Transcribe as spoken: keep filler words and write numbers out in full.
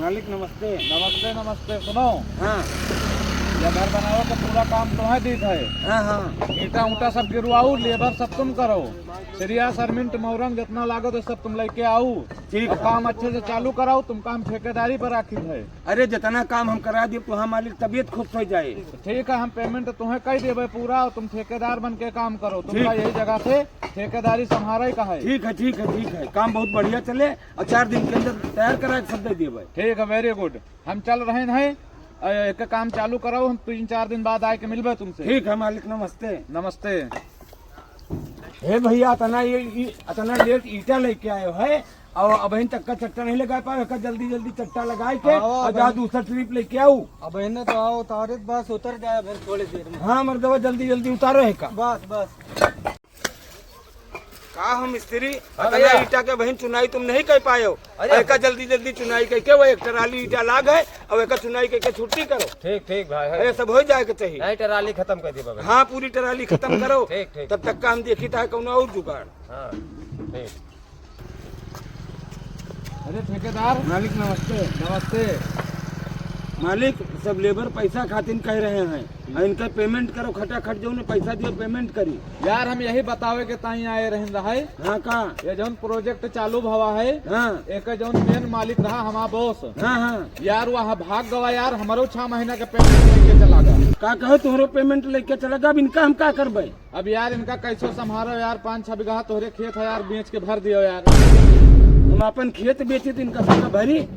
मालिक नमस्ते। नमस्ते, नमस्ते। सुनो, हाँ। ये घर बनावे का पूरा काम तुम्हें दीत है। हाँ, हाँ। ईंटा ऊंटा सब गिरवाऊ, लेबर सब तुम करो। सरिया, सरमिंट, मौरंग जितना लागत है सब तुम लेके आऊ। ठीक और है। काम अच्छे से चालू कराऊ, तुमका हम ठेकेदारी पर राखी है। अरे जितना काम हम करा दिए तो हाँ मालिक तबीयत खुश हो जाए। ठीक है, हम पेमेंट तुम्हें कई देबे पूरा, और तुम ठेकेदार बन के काम करो। तुमका ठीक। यही जगह से ठेकेदारी संभारे का है। ठीक है, ठीक है, ठीक है, काम बहुत बढ़िया चले और चार दिन के अंदर तैयार करा के सब दे देबे। ठीक है, वेरी गुड। हम चल रहे हैं, अ, एक काम चालू कराओ, हम तीन चार दिन बाद आए के मिलबे तुमसे। ठीक है मालिक, नमस्ते। नमस्ते। हे भैया, अतना ये, ये अतना लेट ईंटा लेके आयो है और अबहिन तक का चट्टा नहीं लगा पाए, एका जल्दी जल्दी चट्टा लगाए के आओ, और जा अबहिन। दूसरा ट्रिप लेके आऊ। अबहिन तो आओ, तारीफ बस उतर जाए फिर थोड़ी देर में। हाँ मर्दवा, जल्दी जल्दी उतारो है का। बस, बस। का हो मिस्त्री, हाँ अतना भैया। ईंटा के बहिन चुनाई तुम नहीं कर पायो। अरे एका जल्दी जल्दी चुनाई करके वो एक ट्राली ईंटा लाग है और एका चुनाई करके छुट्टी करो। ठीक, ठीक भाई, है। अरे सब हो जाए के चाहिए। नहीं, ट्राली खत्म कर दी बगल। हाँ, पूरी ट्राली खत्म करो। ठीक, ठीक। तब तक काम देखी था कौनो और जुगाड़। हाँ, ठीक। अरे ठेकेदार। मालिक नमस्ते। नमस्ते। मालिक, सब लेबर पैसा खातिर कह रहे हैं, और इनका पेमेंट करो, खटाखट जो उन्हें पैसा दियो, पेमेंट करी। यार, हम यही बतावे के ताई आए रहन रहा है। हाँ का? ये जौन प्रोजेक्ट चालू भवा है, हाँ। एक जौन मेन मालिक रहा हमारा बॉस। हाँ, हाँ। यार, वह भाग गवा यार, हमारो छह महीना के पेमेंट लेके चला गया। का कहो, तुम्हारो पेमेंट लेके चला गया, अब इनका हम का करबे? अब यार इनका कैसो संभारो यार, पाँच छह बीघा तोहरे खेत है यार, बेच के भर दियो यार। हम अपन खेत बेची तो इनका सबका भरी,